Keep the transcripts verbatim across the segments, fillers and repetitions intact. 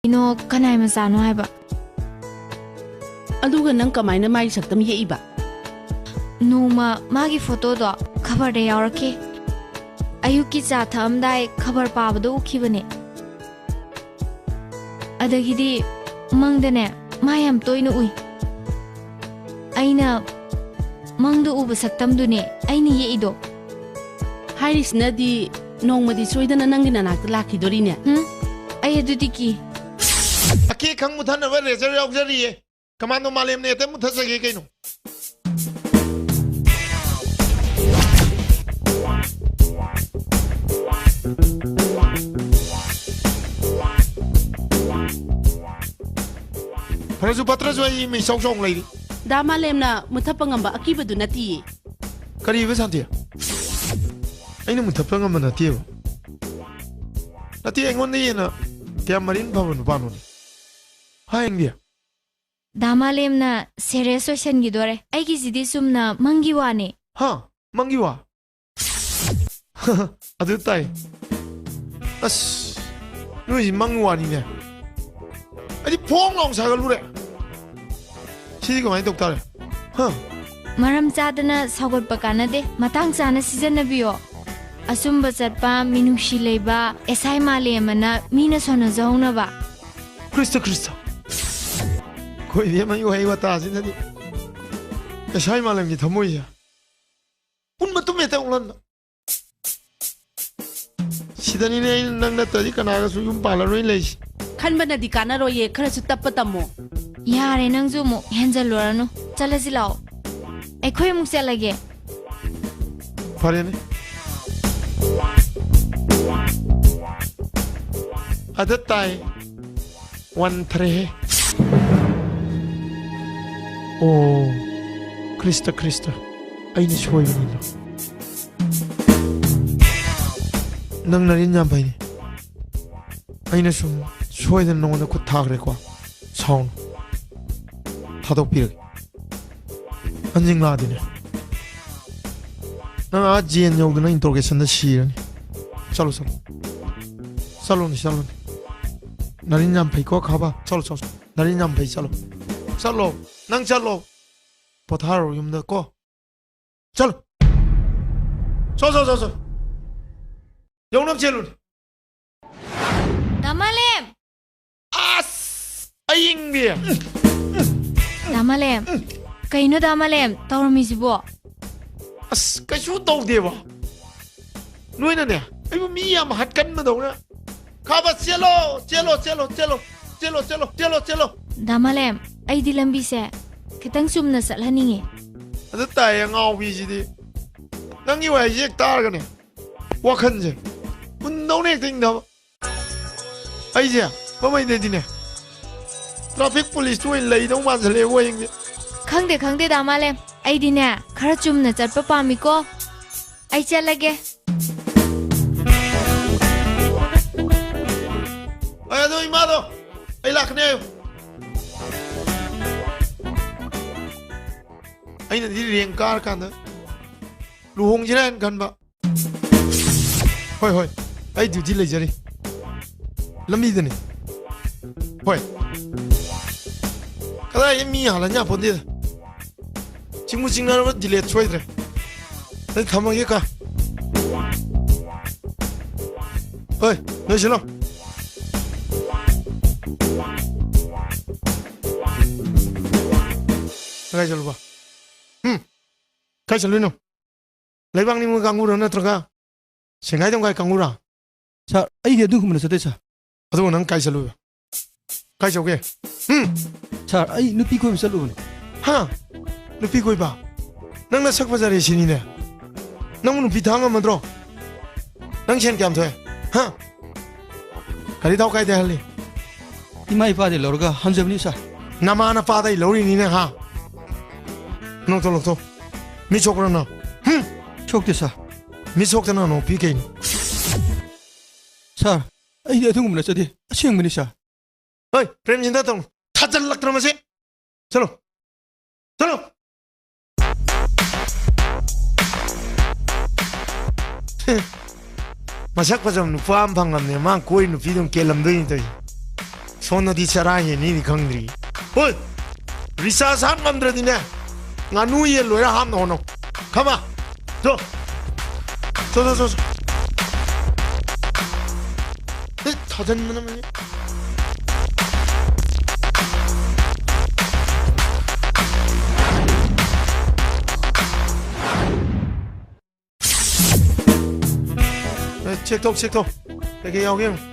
ꯀꯩꯅꯣ, ꯀꯅꯥꯏ ꯃꯆꯥꯅꯣ ꯍꯥꯏꯕ? ꯑꯗꯨꯒ ꯅꯪ ꯀꯃꯥꯏꯅ ꯃꯥꯒꯤ ꯁꯛꯇꯝ ꯌꯦꯛꯏꯕ? ꯅꯣꯡꯃ ꯃꯥꯒꯤ ꯐꯣꯇꯣꯗꯣ ꯈꯕꯔꯗ ꯌꯥꯎꯔꯛꯈꯤ꯫ ꯑꯌꯨꯛꯀꯤ ꯆꯥ ꯊꯛꯑꯝꯗꯥꯏ ꯈꯕꯔ ꯄꯥꯕꯗ ꯎꯈꯤꯕꯅꯦ꯫ ꯑꯗꯒꯤꯗꯤ ꯃꯪꯗꯅꯦ ꯃꯥ ꯌꯥꯝ ꯇꯣꯏꯅ ꯎꯏ꯫ ꯑꯩꯅ ꯃꯪꯗ ꯎꯕ ꯁꯛꯇꯝꯗꯨꯅꯦ ꯑꯩꯅ ꯌꯦꯛꯏꯗꯣ꯫ ꯍꯥꯏꯔꯤꯁꯤꯅꯗꯤ ꯅꯣꯡꯃꯗꯤ ꯁꯣꯏꯗꯅ ꯅꯪꯒꯤ ꯅꯅꯥꯛꯇ ꯂꯥꯛꯈꯤꯗꯣꯔꯤꯅꯦ꯫ ꯍꯨꯝ? ꯑꯩ ꯑꯗꯨꯗꯤ ꯀꯤ꯫ ꯑꯀꯦ ꯈꯪ ꯃꯨꯊꯠꯅꯕ ꯔꯦꯖꯔ ꯌꯥꯎꯖꯔꯤꯌꯦ꯫ ꯀꯃꯥꯟꯗꯣ ꯃꯥꯂꯦꯝꯅ ꯍꯦꯛꯇ ꯃꯨꯊꯠꯆꯒꯦ ꯀꯩꯅꯣ꯫ ꯐꯔꯁꯨ ꯐꯠꯇ꯭ꯔꯁꯨ ꯑꯩ ꯃꯤ ꯏꯆꯥꯎ ꯆꯥꯎꯅ ꯂꯩꯔꯤ꯫ ꯗꯥ ꯃꯥꯂꯦꯝꯅ ꯃꯨꯊꯠꯄ ꯉꯝꯕ ꯑꯀꯤꯕꯗꯨ ꯅꯠꯇꯤꯌꯦ꯫ ꯀꯔꯤꯕ ꯁꯥꯟꯇꯤ? ꯑꯩꯅ ꯃꯨꯊꯠꯄ ꯉꯝꯕ ꯅꯠꯇꯦꯕ꯫ ꯅꯠꯇꯦ, ꯑꯩꯉꯣꯟꯗ ꯍꯦꯟꯅ ꯀꯌꯥꯝ ꯃꯔꯤꯟ ꯐꯕ ꯅꯨꯄꯥꯅꯣꯅꯦ꯫ ꯍꯥꯏ, ꯌꯦꯡꯕꯤ꯫ ꯗꯥ ꯃꯥꯂꯦꯝꯅ ꯁꯦꯔꯤꯌꯁ ꯑꯣꯏꯁꯟꯈꯤꯗꯣꯔꯦ꯫ ꯑꯩꯒꯤꯁꯤꯗꯤ ꯆꯨꯝꯅ ꯃꯪꯒꯤ ꯋꯥꯅꯦ꯫ ꯍꯥ? ꯃꯪꯒꯤ ꯋꯥ? ꯑꯗꯨ ꯇꯥꯏ꯫ ꯑꯁ, ꯅꯣꯏꯁꯤ ꯃꯪ ꯋꯥꯅꯤꯅꯦ꯫ ꯑꯩꯗꯤ ꯐꯣꯡ ꯂꯥꯎ ꯁꯥꯒꯠꯂꯨꯔꯦ꯫ ꯁꯤꯗꯤ ꯀꯃꯥꯏꯅ ꯇꯧ ꯇꯥꯔꯦ? ꯍ? ꯃꯔꯝ ꯆꯥꯗꯅ ꯁꯥꯎꯒꯠꯄ ꯀꯥꯟꯅꯗꯦ꯫ ꯃꯇꯥꯡ ꯆꯥꯅ ꯁꯤꯖꯤꯟꯅꯕꯤꯌꯣ꯫ ꯑꯆꯨꯝꯕ ꯆꯠꯄ, ꯃꯤꯅꯨꯡꯁꯤ ꯂꯩꯕ, ꯑꯦꯁꯥꯏ ꯃꯥꯂꯦꯝ ꯑꯃꯅ ꯃꯤꯅ ꯁꯣꯟꯅꯖꯍꯧꯅꯕ꯫ Christ, Christ. ꯑꯩꯈꯣꯏꯗꯤ ꯃꯩ ꯋꯥꯍꯩ ꯋꯥꯇꯥꯁꯤꯅꯗꯤ ꯑꯦꯁꯥꯏ ꯃꯥꯂꯦꯝꯒꯤ ꯊꯃꯣꯏꯁꯦ ꯄꯨꯟꯕ ꯇꯨꯝꯃꯦ ꯍꯦꯛꯇ ꯎꯛꯂꯟꯕ꯫ ꯁꯤꯗꯅꯤꯅꯦ ꯑꯩꯅ ꯅꯪ ꯅꯠꯇ꯭ꯔꯗꯤ ꯀꯅꯥꯒꯁꯨ ꯌꯨꯝ ꯄꯥꯜꯂꯔꯣꯏ ꯂꯩꯁꯤ꯫ ꯈꯟꯕꯅꯗꯤ ꯀꯥꯟꯅꯔꯣꯏꯌꯦ, ꯈꯔꯁꯨ ꯇꯞꯄ ꯇꯝꯃꯣ꯫ ꯌꯥꯔꯦ, ꯅꯪꯁꯨ ꯑꯃꯨꯛ ꯍꯦꯟꯖꯜꯂꯨꯔꯅꯨ꯫ ꯆꯠꯂꯁꯤ ꯂꯥꯛꯑꯣ꯫ ꯑꯩꯈꯣꯏ ꯑꯃꯨꯛ ꯆꯠꯂꯒꯦ꯫ ꯐꯔꯦꯅꯦ꯫ ꯑꯗ ꯇꯥꯏ꯫ ꯋꯥꯟꯊꯔꯦꯍꯦ꯫ ꯑꯣ, ꯈ꯭ꯔꯤꯁꯇ, ꯈ꯭ꯔꯤꯁꯇ, ꯑꯩꯅ ꯁꯣꯏꯕꯅꯤꯗꯣ꯫ ꯅꯪ ꯅꯔꯤꯟ ꯌꯥꯝ ꯐꯩꯅꯦ꯫ ꯑꯩꯅ ꯁꯨꯝ ꯁꯣꯏꯗꯅ ꯅꯉꯣꯟꯗ ꯈꯨꯠ ꯊꯥꯈ꯭ꯔꯦꯀꯣ꯫ ꯁꯥꯎꯅꯨ꯫ ꯊꯥꯗꯣꯛꯄꯤꯔꯒꯦ꯫ ꯍꯟꯖꯤꯡꯂꯥꯗꯤꯅꯦ꯫ ꯅꯪ ꯑꯥ ꯖꯦꯟ ꯌꯧꯗꯅ ꯏꯟꯇ꯭ꯔꯣꯒꯦꯁꯟꯗ ꯁꯤꯔꯅꯤ꯫ ꯆꯠꯂꯣ, ꯆꯠꯂꯣ꯫ ꯆꯠꯂꯣꯅꯦ, ꯆꯠꯂꯣꯅꯦ꯫ ꯅꯥꯔꯤꯟ ꯌꯥꯝ ꯐꯩꯀꯣ, ꯈꯥꯕ꯫ ꯆꯠꯂꯣ, ꯆꯠꯂꯣ, ꯆꯠꯂꯣ꯫ ꯅꯥꯔꯤꯟ ꯌꯥꯝ ꯐꯩ, ꯆꯠꯂꯣ꯫ ꯆꯠꯂꯣ꯫ ꯅꯪ ꯆꯠꯂꯣ꯫ ꯄꯣꯊꯥꯔꯣ ꯌꯨꯝꯗ ꯀꯣ꯫ ꯆꯠꯂꯣ꯫ ꯆꯣ, ꯆꯣ, ꯆꯣ, ꯆꯣ꯫ ꯌꯧꯅꯕ ꯆꯦꯜꯂꯨꯅꯦ꯫ ꯗꯥ ꯃꯥꯂꯦꯝ! ꯑꯁ! ꯑꯌꯤꯡꯕꯤ! ꯗꯥ ꯃꯥꯂꯦꯝ, ꯀꯩꯅꯣ ꯗꯥ ꯃꯥꯂꯦꯝ ꯇꯧꯔꯝꯃꯤꯁꯤꯕꯣ? ꯑꯁ, ꯀꯩꯁꯨ ꯇꯧꯗꯦꯕ꯫ ꯅꯣꯏꯅꯅꯦ, ꯑꯩꯕꯨ ꯃꯤ ꯌꯥꯝ ꯍꯥꯠꯀꯟꯕꯗꯧꯅ꯫ ꯈꯥꯕ, ꯆꯦꯜꯂꯣ, ꯆꯦꯜꯂꯣ, ꯆꯦꯜꯂꯣ, ꯆꯦꯜꯂꯣ, ꯆꯦꯜꯂꯣ, ꯆꯦꯜꯂꯣ, ꯆꯦꯜꯂꯣ, ꯆꯦꯜꯂꯣ꯫ ꯗꯥ ꯃꯥꯂꯦꯝ, ꯑꯩꯗꯤ ꯂꯝꯕꯤꯁꯦ ꯈꯤꯇꯪ ꯆꯨꯝꯅ ꯆꯠꯍꯟꯅꯤꯡꯉꯤ꯫ ꯑꯗꯨ ꯇꯥꯏꯌꯦ, ꯑꯉꯥꯎꯕꯤꯁꯤꯗꯤ꯫ ꯅꯪꯒꯤ ꯋꯥꯍꯩꯁꯦ ꯍꯦꯛ ꯇꯥꯔꯒꯅꯦ, ꯋꯥꯈꯜꯁꯦ ꯎꯟꯗꯧꯅ ꯍꯦꯛꯇ ꯏꯪꯊꯕ꯫ ꯑꯩꯁꯦ ꯃꯃꯩꯗꯗꯤꯅꯦ, traffic police ꯇꯨ ꯑꯣꯏꯅ ꯂꯩꯗꯧ ꯃꯥꯟꯁꯤꯜꯂꯛꯑꯦ ꯍꯌꯦꯡꯁꯦ꯫ ꯈꯪꯗꯦ, ꯈꯪꯗꯦ, ꯗꯥ ꯃꯥꯂꯦꯝ꯫ ꯑꯩꯗꯤꯅꯦ, ꯈꯔ ꯆꯨꯝꯅ ꯆꯠꯄ ꯄꯥꯝꯃꯤꯀꯣ꯫ ꯑꯩ ꯆꯠꯂꯒꯦ꯫ ꯑꯩ ꯑꯗꯣ ꯏꯃꯥꯗꯣ, ꯑꯩ ꯂꯥꯛꯀꯅꯤ ꯍꯥꯏꯌꯨ꯫ ꯑꯩꯅꯗꯤ ꯔꯦꯡ ꯀꯥꯔꯀꯥꯟꯗ ꯂꯨꯍꯣꯡꯁꯤꯔꯥ ꯍꯥꯏꯅ ꯈꯟꯕ꯫ ꯍꯣꯏ, ꯍꯣꯏ, ꯑꯩ duty ꯂꯩꯖꯔꯤ꯫ ꯂꯝꯕꯤꯗꯅꯤ꯫ ꯍꯣꯏ꯫ ꯀꯗꯥꯏꯗꯩ ꯃꯤ ꯍꯥꯜꯂꯟ ꯌꯥꯄꯣꯟꯇꯦꯗ꯫ ꯆꯤꯡꯕꯨ ꯆꯤꯡꯅꯔꯕ delete ꯁꯣꯏꯗ꯭ꯔꯦ꯫ ꯑꯩ ꯊꯝꯃꯒꯦ ꯀꯥ꯫ ꯍꯣꯏ, ꯂꯣꯏꯁꯤꯜꯂꯣ꯫ ꯀꯥꯏ ꯆꯠꯂꯨꯕ? ꯍꯨꯝ? ꯀꯥꯏ ꯆꯠꯂꯨꯏꯅꯣ? ꯂꯩꯕꯥꯛ ꯅꯤꯡꯕ ꯀꯥꯡꯕꯨꯔꯣ ꯅꯠꯇ꯭ꯔꯒ ꯁꯦꯡꯒꯥꯏ ꯇꯝꯒꯥꯏ ꯀꯥꯡꯕꯨꯔꯥ? ꯁꯥꯔ, ꯑꯩꯗꯤ ꯑꯗꯨꯒꯨꯝꯕꯗ ꯆꯠꯇꯦ, ꯁꯥꯔ꯫ ꯑꯗꯨꯒ ꯅꯪ ꯀꯥꯏ ꯆꯠꯂꯨꯏꯕ? ꯀꯥꯏ ꯆꯧꯒꯦ? ꯍꯨꯝ? ꯁꯥꯔ, ꯑꯩ ꯅꯨꯄꯤ ꯀꯣꯏꯕ ꯆꯠꯂꯨꯕꯅꯦ꯫ ꯍꯥ? ꯅꯨꯄꯤ ꯀꯣꯏꯕ? ꯅꯪ ꯅꯁꯛ ꯐꯖꯔꯦ ꯁꯤꯅꯤꯅꯦ꯫ ꯅꯪꯕꯨ ꯅꯨꯄꯤ ꯊꯥ ꯉꯝꯃꯗ꯭ꯔꯣ? ꯅꯪ ꯁꯦꯟ ꯀꯌꯥꯝ ꯊꯣꯛꯑꯦ? ꯍꯥ? ꯒꯥꯔꯤ ꯊꯥꯎ ꯀꯥꯏꯗꯩ ꯍꯜꯂꯤ? ꯏꯃꯥ ꯏꯄꯥꯗꯩ ꯂꯧꯔꯒ ꯍꯟꯖꯕꯅꯤ, ꯁꯥꯔ꯫ ꯅꯃꯥ ꯅꯄꯥꯗꯩ ꯂꯧꯔꯤꯅꯤꯅꯦ, ꯍꯥ? ꯂꯧꯊꯣꯛ, ꯂꯧꯊꯣꯛ꯫ ꯃꯤ ꯁꯣꯛꯄ꯭ꯔꯣ ꯅꯪ? ꯍꯨꯝ! ꯁꯣꯛꯇꯦ, ꯁꯥꯔ꯫ ꯃꯤ ꯁꯣꯛꯇꯅ ꯅꯣꯛꯄꯤ ꯀꯩꯅꯣ? ꯁꯥꯔ, ꯑꯩꯗꯤ ꯑꯗꯨꯒꯨꯝꯕ ꯅꯠꯆꯗꯦ꯫ ꯑꯁꯦꯡꯕꯅꯤ, ꯁꯥꯔ꯫ ꯍꯣꯏ, ꯄ꯭ꯔꯦꯝꯖꯤꯟꯗ ꯇꯧꯅꯨ꯫ ꯊꯥꯖꯜꯂꯛꯇ꯭ꯔ ꯃꯁꯤ? ꯆꯠꯂꯣ꯫ ꯆꯠꯂꯣ꯫ ꯃꯁꯛ ꯐꯖꯕ ꯅꯨꯄꯥ ꯑꯃ ꯐꯪꯉꯝꯅꯦ꯫ ꯃꯥ ꯀꯣꯏ ꯅꯨꯄꯤꯗꯨꯝ ꯀꯦꯜꯂꯝꯗꯣꯏꯅꯤ ꯇꯧꯔꯤꯁꯦ꯫ ꯀꯣꯟꯅꯗꯤ ꯆꯔꯥ ꯍꯦꯟꯅꯤꯗꯤ ꯈꯪꯗ꯭ꯔꯤ꯫ ꯍꯣꯏ, ꯔꯤꯆꯥꯔꯖ ꯍꯥꯞ ꯉꯝꯗ꯭ꯔꯗꯤꯅꯦ, ꯉꯥꯅꯨ ꯌꯦꯟ ꯂꯣꯏꯔ ꯍꯥꯞꯅ ꯍꯣꯠꯅꯧ꯫ ꯈꯃ ꯆꯣ ꯆꯣ ꯆꯣ ꯆꯣ ꯆꯣ꯫ ꯑꯦ, ꯊꯥꯖꯟꯕꯅ ꯃꯁꯤ꯫ ꯑꯦ, ꯆꯦꯛ ꯇꯧ, ꯆꯦꯛ ꯇꯧ꯫ ꯀꯩꯀꯩ ꯌꯥꯎꯒꯦ ꯌꯦꯡꯉꯨ꯫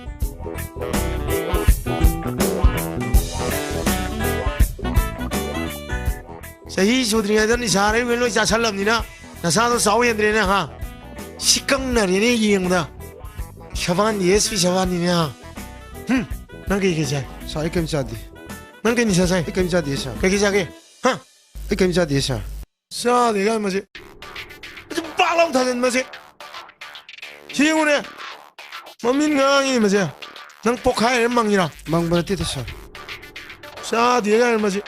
ꯆꯍꯤ ꯁꯨꯗ꯭ꯔꯤꯉꯩꯗ ꯅꯤꯁꯥ ꯑꯔꯩꯕ ꯂꯣꯏ ꯆꯥꯁꯜꯂꯕꯅꯤꯅ ꯅꯁꯥꯗꯣ ꯆꯥꯎ ꯍꯦꯟꯗ꯭ꯔꯦꯅꯦ, ꯍꯥ? ꯁꯤꯀꯪꯅꯔꯦꯅꯦ ꯌꯦꯡꯕꯗ꯫ ꯁꯕꯥꯟꯗꯤ, ꯑꯦꯁ ꯄꯤ ꯁꯕꯥꯟꯗꯤꯅꯦ, ꯍꯥ? ꯍꯨꯝ, ꯅꯪ ꯀꯩ ꯀꯩ ꯆꯥꯏ? ꯁꯥꯔ, ꯑꯩ ꯀꯩꯝ ꯆꯥꯗꯦ꯫ ꯅꯪ ꯀꯩ ꯅꯤꯁꯥ ꯆꯥꯏ? ꯑꯩ ꯀꯩꯝ ꯆꯥꯗꯦ, ꯁꯥꯔ꯫ ꯀꯩ ꯀꯩ ꯆꯥꯒꯦ? ꯍꯥ? ꯑꯩ ꯀꯩꯝ ꯆꯥꯗꯦ, ꯁꯥꯔ꯫ ꯆꯥꯗꯦ ꯀꯥꯏ ꯃꯁꯤ꯫ ꯑꯗꯨ ꯄꯥꯛ ꯂꯥꯎ ꯊꯥꯖꯤꯟ ꯃꯁꯤ꯫ ꯁꯤ ꯌꯦꯡꯉꯨꯅꯦ꯫ ꯃꯃꯤꯠ ꯉꯥꯡꯉꯤ ꯃꯁꯦ꯫ ꯅꯪ ꯄꯣꯛꯈꯥꯏꯔꯦ ꯃꯪꯉꯤꯔꯣ? ꯃꯪꯕ ꯅꯠꯇꯦꯗ, ꯁꯥꯔ꯫ ꯆꯥꯗꯦ ꯀꯥꯏꯅ ꯃꯁꯤ꯫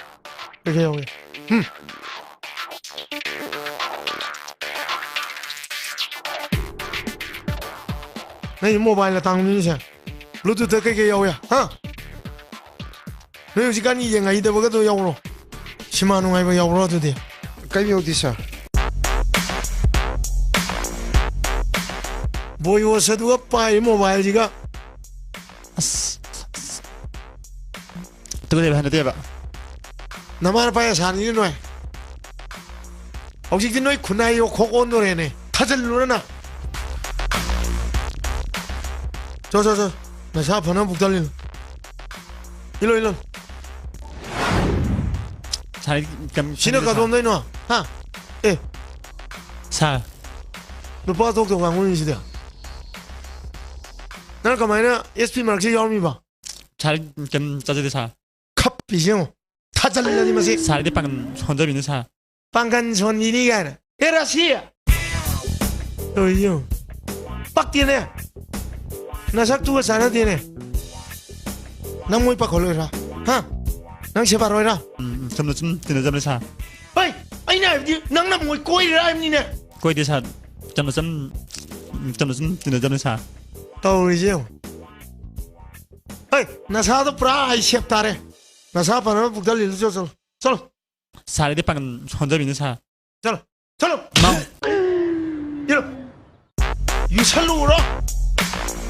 ꯀꯩꯀꯩ ꯌꯥꯎꯏ? ꯍꯨꯝ꯫ ꯅꯪꯒꯤ ꯃꯣꯕꯥꯏꯜ ꯑꯇꯥꯡꯕꯅꯤꯅꯦ ꯁꯦ꯫ ꯕ꯭ꯂꯨꯇꯨꯠꯇ ꯀꯩꯀꯩ ꯌꯥꯎꯏ? ꯍꯥ? ꯅꯣꯏ ꯍꯧꯖꯤꯛꯀꯥꯟꯒꯤ ꯌꯦꯡ ꯍꯩꯗꯕꯒꯗꯣ ꯌꯥꯎꯕ꯭ꯔꯣ? ꯁꯤꯃꯥ ꯅꯨꯡꯉꯥꯏꯕ ꯌꯥꯎꯕ꯭ꯔꯣ ꯑꯗꯨꯗꯤ? ꯀꯔꯤꯝ ꯌꯥꯎꯗꯦ, ꯁꯥꯔ꯫ ꯕꯣꯏ ꯋꯥꯁ ꯑꯗꯨꯒ ꯄꯥꯏꯔꯤ ꯃꯣꯕꯥꯏꯜꯁꯤꯒ꯫ ꯑꯁ, ꯑꯁ, ꯇꯨꯀꯠꯆꯩꯕ, ꯍꯩꯅꯗꯦꯕ꯫ ꯅꯃꯥ ꯅꯄꯥ ꯑꯁꯥꯅꯤꯅꯦ ꯅꯣꯏ꯫ ꯍꯧꯖꯤꯛꯇꯤ ꯅꯣꯏ ꯈꯨꯟꯅꯥꯏ ꯌꯣꯛꯈꯣꯛ ꯑꯣꯟꯗꯣꯔꯦꯅꯦ꯫ ꯊꯥꯖꯤꯜꯂꯨꯔꯅ꯫ ꯆꯣ, ꯆꯣ, ꯆꯣ꯫ ꯅꯁꯥ ꯐꯅꯕ ꯄꯨꯛꯊꯜꯂꯤꯅꯣ꯫ ꯏꯜꯂꯣ, ꯏꯜꯂꯣ꯫ ꯁꯥꯔ, ꯀꯩꯝ ꯁꯤꯅ ꯈꯟꯗꯦ, ꯁꯥꯔ꯫ ꯀꯗꯣꯝꯗꯩꯅꯣ? ꯍꯥ? ꯑꯦ꯫ ꯁꯥꯔ꯫ ꯅꯨꯄꯥ ꯊꯣꯛꯇꯕ ꯀꯥꯡꯕꯨꯅꯤ ꯁꯤꯗꯤ꯫ ꯅꯪ ꯀꯃꯥꯏꯅ ꯑꯦꯁ ꯄꯤ ꯃꯔꯛꯁꯤ ꯌꯥꯎꯔꯝꯃꯤꯕ? ꯁꯥꯔ, ꯀꯩꯝ ꯆꯥꯖꯗꯦ, ꯁꯥꯔ꯫ ꯈꯞꯄꯤꯁꯦ ꯌꯦꯡꯉꯣ꯫ ꯊꯥꯖꯜꯂꯗꯤ ꯃꯁꯤ꯫ ꯁꯥꯔꯗꯤ ꯄꯥꯡꯒꯟ ꯁꯣꯟꯖꯕꯤꯅꯤ, ꯁꯥꯔ꯫ ꯄꯥꯡꯒꯟ ꯁꯣꯟꯕꯤꯅꯤ ꯀꯥꯏꯅ꯫ ꯑꯦ, ꯔꯥꯁꯤ! ꯇꯧꯔꯤ ꯌꯦꯡꯉꯨ꯫ ꯄꯛꯇꯦꯅꯦ꯫ ꯅꯁꯛꯇꯨꯒ ꯆꯥꯟꯅꯗꯦꯅꯦ꯫ ꯅꯪ ꯃꯣꯏ ꯄꯥꯈꯠꯂꯣꯏꯔꯥ? ꯍꯥ? ꯅꯪ ꯁꯦꯕꯥꯔꯣꯏꯔꯥ? ꯎꯝ, ꯎꯝ, ꯆꯨꯝꯅ ꯁꯨꯝ ꯇꯤꯟꯅꯖꯕꯅꯦ, ꯁꯥꯔ꯫ ꯍꯣꯏ, ꯑꯩꯅ ꯍꯥꯏꯕꯗꯤ ꯅꯪꯅ ꯃꯣꯏ ꯀꯣꯏꯔꯤꯔꯥ ꯍꯥꯏꯕꯅꯤꯅꯦ꯫ ꯀꯣꯏꯗꯦ, ꯁꯥꯔ꯫ ꯆꯝꯅ ꯁꯨꯝ, ꯎꯝ, ꯆꯝꯅ ꯁꯨꯝ ꯇꯤꯟꯅꯖꯕꯅꯦ, ꯁꯥꯔ꯫ ꯇꯧꯔꯤꯁꯦ ꯌꯦꯡꯉꯨ꯫ ꯍꯣꯏ, ꯅꯁꯥꯗꯣ ꯄꯨꯔꯥ ꯑꯩ ꯁꯦꯞ ꯇꯥꯔꯦ꯫ ꯅꯁꯥ ꯐꯅꯕ ꯄꯨꯛꯊꯜꯂꯤꯜꯂꯨ ꯆꯣ, ꯆꯠꯂꯣ, ꯆꯠꯂꯣ꯫ ꯁꯥꯔꯗꯤ ꯄꯥꯡꯒꯜ ꯁꯣꯟꯖꯕꯤꯅꯤ ꯁꯥꯔ꯫ ꯆꯠꯂꯣ, ꯆꯠꯂꯣ꯫ ꯃꯥ- ꯏꯜꯂꯣ꯫ ꯌꯨꯁꯜꯂꯨꯔꯣ꯫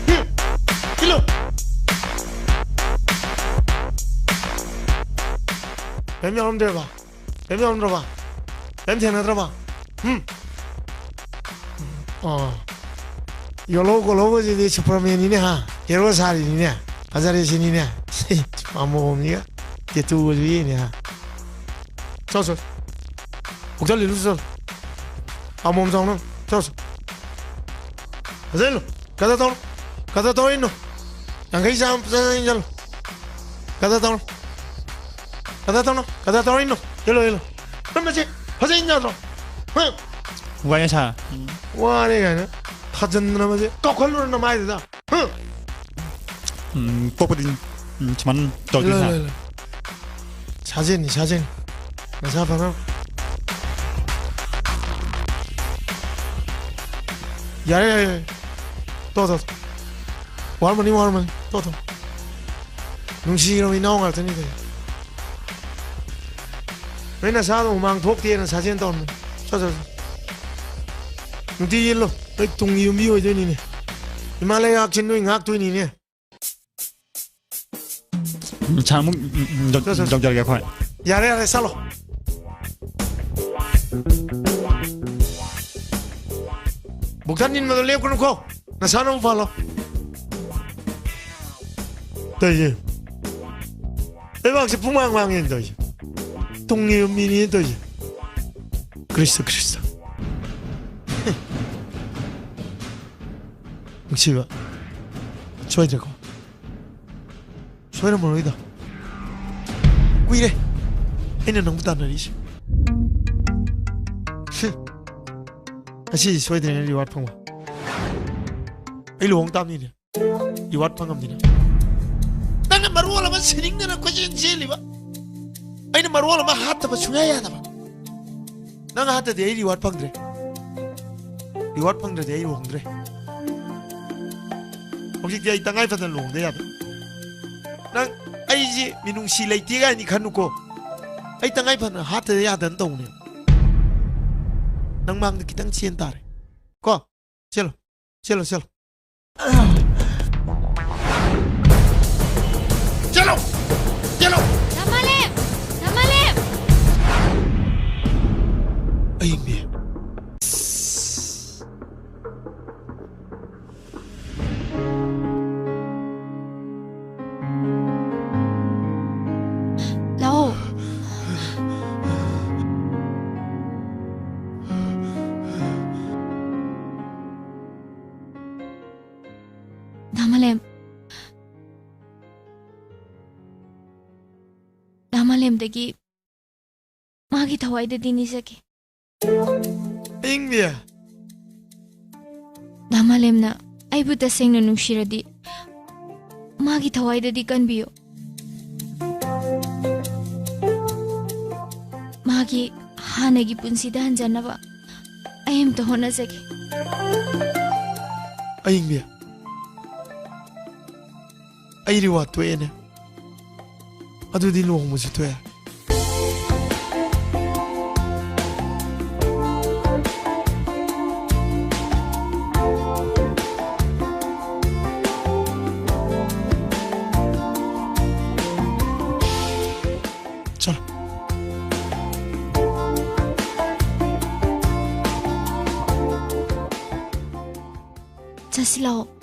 ꯍꯨꯝ꯫ ꯏꯜꯂꯣ꯫ ꯀꯩꯝ ꯌꯥꯎꯔꯝꯗ꯭ꯔꯦꯕ? ꯀꯩꯝ ꯌꯥꯎꯔꯝꯗ꯭ꯔꯕ? ꯀꯩꯝ ꯊꯦꯡꯅꯗ꯭ꯔꯕ? ꯎꯝ? ꯑꯣ꯫ ꯌꯣꯜꯍꯧ ꯈꯣꯠꯍꯧꯕꯁꯤꯗꯤ ꯁꯨꯄꯔꯃꯦꯟꯅꯤꯅꯦ ꯍꯥ? ꯍꯦꯔꯣ ꯁꯥꯔꯤꯅꯤꯅꯦ꯫ ꯐꯖꯔꯦ ꯁꯤꯅꯤꯅꯦ꯫ ꯑꯃꯣꯝꯁꯤꯒ ꯇꯦꯇꯨꯒꯁꯨ ꯌꯦꯡꯅꯦ ꯍꯥ? ꯆꯣ, ꯆꯣ꯫ ꯄꯨꯛꯆꯜꯂꯤꯗꯨ ꯆꯣ꯫ ꯑꯃꯣꯝ ꯆꯥꯎꯅ꯫ ꯆꯣ, ꯆꯣ꯫ ꯐꯖꯅ ꯏꯜꯂꯨ꯫ ꯀꯗꯥ ꯇꯧꯅꯨ꯫ ꯀꯗꯥ ꯇꯧꯔꯤꯅꯣ? ꯌꯥꯡꯈꯩ ꯆꯥꯝꯃ ꯐꯖꯅ ꯏꯟꯁꯤꯜꯂꯨ꯫ ꯀꯗꯥ ꯇꯧꯅꯨ꯫ ꯀꯗꯥ ꯇꯧꯅꯨ꯫ ꯀꯗꯥ ꯇꯧꯔꯤꯅꯣ? ꯏꯜꯂꯨ, ꯏꯜꯂꯨ꯫ ꯅꯪ ꯃꯁꯤ ꯐꯖꯅ ꯏꯟ ꯌꯥꯗ꯭ꯔꯣ? ꯍꯥ? ꯋꯥꯏ ꯁꯥ꯫ ꯋꯥꯔꯦ ꯀꯥꯏꯅ ꯊꯥꯖꯟꯗꯅ ꯃꯁꯤ ꯀꯥꯎꯈꯠꯂꯨꯔ ꯅꯃꯥꯏꯗꯨꯗ꯫ ꯍꯥ? ꯎꯝ, ꯄꯣꯛꯄꯗꯤ, ꯎꯝ, ꯁꯨꯃꯥꯏꯅ ꯇꯧꯗꯣꯏ ꯏꯜꯂꯨ, ꯁꯥ꯫ ꯏꯜꯂꯨ, ꯏꯜꯂꯨ꯫ ꯁꯥꯖꯦꯟꯅꯤ, ꯁꯥꯖꯦꯟ꯫ ꯅꯁꯥ ꯐꯅꯕ꯫ ꯌꯥꯔꯦ, ꯌꯥꯔꯦ, ꯌꯥꯔꯦ꯫ ꯇꯣ, ꯇꯣ, ꯇꯣ꯫ ꯋꯥꯔꯝꯃꯅꯤ, ꯋꯥꯔꯝꯃꯅꯤ꯫ ꯇꯣ, ꯇꯣ꯫ ꯅꯨꯡꯁꯤꯔꯕ ꯏꯅꯥꯎ ꯉꯥꯛꯇꯅꯤ ꯀꯩꯅꯣ꯫ ꯅꯣꯏ ꯅꯁꯥꯗꯣ ꯍꯨꯃꯥꯡ ꯊꯣꯛꯇꯦꯅ ꯁꯥꯖꯦꯟ ꯇꯧꯔꯝꯃꯤ꯫ ꯆꯠ, ꯆꯠ, ꯆꯠ꯫ ꯅꯨꯡꯇꯤ ꯌꯦꯜꯂꯣ꯫ ꯅꯣꯏ ꯇꯨꯡꯒꯤ ꯌꯨꯝꯕꯤ ꯑꯣꯏꯗꯣꯏꯅꯤꯅꯦ꯫ ꯏꯃꯥ ꯂꯩꯉꯥꯛꯁꯦ ꯅꯣꯏ ꯉꯥꯛꯇꯣꯏꯅꯤꯅꯦ꯫ ꯎꯝ, ꯁꯥꯔ ꯑꯃꯨꯛ, ꯎꯝ, ꯎꯝ, ꯆꯠ, ꯆꯠ, ꯆꯠ꯫ ꯇꯧꯖꯔꯒꯦ ꯑꯩꯈꯣꯏ꯫ ꯌꯥꯔꯦ, ꯌꯥꯔꯦ, ꯆꯠꯂꯣ꯫ ꯕꯨꯛꯊꯟ ꯏꯟꯕꯗꯣ ꯂꯦꯞꯀꯅꯨꯀꯣ꯫ ꯅꯁꯥꯅ ꯑꯃꯨꯛ ꯐꯍꯜꯂꯣ꯫ ꯇꯧꯔꯤꯁꯦ꯫ ꯂꯩꯕꯥꯛꯁꯦ ꯄꯨꯡꯃꯥꯡ ꯃꯥꯡꯉꯦꯅ ꯇꯧꯔꯤꯁꯦ꯫ ꯇꯨꯡꯒꯤ ꯃꯤꯅꯦꯅ ꯇꯧꯔꯤꯁꯦ꯫ Christ, Christ. ꯅꯨꯡꯁꯤꯕ꯫ ꯁꯣꯏꯗ꯭ꯔꯦꯀꯣ? ꯁꯣꯏꯔꯝꯃꯔꯣꯏꯗ꯫ ꯀꯨꯏꯔꯦ ꯑꯩꯅ ꯅꯪꯕꯨ ꯇꯥꯟꯅꯔꯤꯁꯦ꯫ ꯍꯨꯝ꯫ ꯉꯁꯤꯗꯤ ꯁꯣꯏꯗ꯭ꯔꯦꯅꯦ ꯔꯤꯋꯥꯔꯗ ꯐꯪꯕ꯫ ꯑꯩ ꯂꯨꯍꯣꯡ ꯇꯥꯕꯅꯤꯅꯦ꯫ ꯔꯤꯋꯥꯔꯗ ꯐꯪꯉꯝꯅꯤꯅ꯫ ꯅꯪꯅ ꯃꯔꯣꯜ ꯑꯃ ꯁꯤꯅꯤꯡꯗꯅ ꯀꯣꯏꯆꯦꯟ ꯆꯦꯜꯂꯤꯕ꯫ ꯑꯩꯅ ꯃꯔꯣꯜ ꯑꯃ ꯍꯥꯠꯇꯕ ꯁꯨꯡꯌꯥ ꯌꯥꯗꯕ꯫ ꯅꯪ ꯍꯥꯠꯇꯗꯤ ꯑꯩ ꯔꯤꯋꯥꯔꯗ ꯐꯪꯗ꯭ꯔꯦ꯫ ꯔꯤꯋꯥꯔꯗ ꯐꯪꯗ꯭ꯔꯗꯤ ꯑꯩ ꯂꯨꯍꯣꯡꯗ꯭ꯔꯦ꯫ ꯍꯧꯖꯤꯛꯇꯤ ꯑꯩ ꯇꯉꯥꯏ ꯐꯗꯅ ꯂꯨꯍꯣꯡꯗ ꯌꯥꯗ꯭ꯔꯦ꯫ ꯅꯪ ꯑꯩꯁꯤ ꯃꯤꯅꯨꯡꯁꯤ ꯂꯩꯇꯦ ꯀꯥꯏꯅ ꯈꯟꯅꯨꯀꯣ꯫ ꯑꯩ ꯇꯉꯥꯏ ꯐꯗꯅ ꯍꯥꯠꯇ ꯌꯥꯗꯅ ꯇꯧꯅꯦ꯫ ꯅꯪ ꯃꯥꯡꯗ ꯈꯤꯇꯪ ꯆꯦꯟ ꯇꯥꯔꯦ꯫ ꯀꯣ? ꯆꯦꯜꯂꯣ꯫ ꯆꯦꯜꯂꯣ, ꯆꯦꯜꯂꯣ꯫ ꯆꯦꯜꯂꯣ! ꯆꯦꯜꯂꯣ! ꯙꯃꯥꯂꯦꯝ! ꯙꯃꯥꯂꯦꯝ! ꯑꯌꯤꯡꯕꯤ꯫ ꯂꯥꯛꯑꯣ꯫ ꯙꯃꯥꯂꯦꯝ꯫ ꯙꯃꯥꯂꯦꯝꯗꯒꯤ ꯃꯥꯒꯤ ꯊꯋꯥꯏꯗꯗꯤ ꯅꯤꯖꯒꯦ꯫ ꯑꯌꯤꯡꯕꯤ꯫ ꯙꯃꯥꯂꯦꯝꯅ ꯑꯩꯕꯨ ꯇꯁꯦꯡꯅ ꯅꯨꯡꯁꯤꯔꯗꯤ, ꯃꯥꯒꯤ ꯊꯋꯥꯏꯗꯗꯤ ꯀꯟꯕꯤꯌꯨ꯫ ꯃꯥꯒꯤ ꯍꯥꯟꯅꯒꯤ ꯄꯨꯟꯁꯤꯗ ꯍꯟꯖꯅꯕ ꯑꯩ ꯑꯝꯇ ꯍꯣꯠꯅꯖꯒꯦ꯫ ꯑꯌꯤꯡꯕꯤ꯫ ꯑꯩ ꯔꯤꯋꯥ ꯇꯣꯛꯑꯦꯅꯦ꯫ ꯑꯗꯨꯗꯤ ꯂꯨꯍꯣꯡꯕꯁꯨ ꯊꯣꯛꯑꯦ꯫ ꯆꯠꯂꯣ꯫ ꯆꯠꯁꯤ ꯂꯥꯛꯑꯣ꯫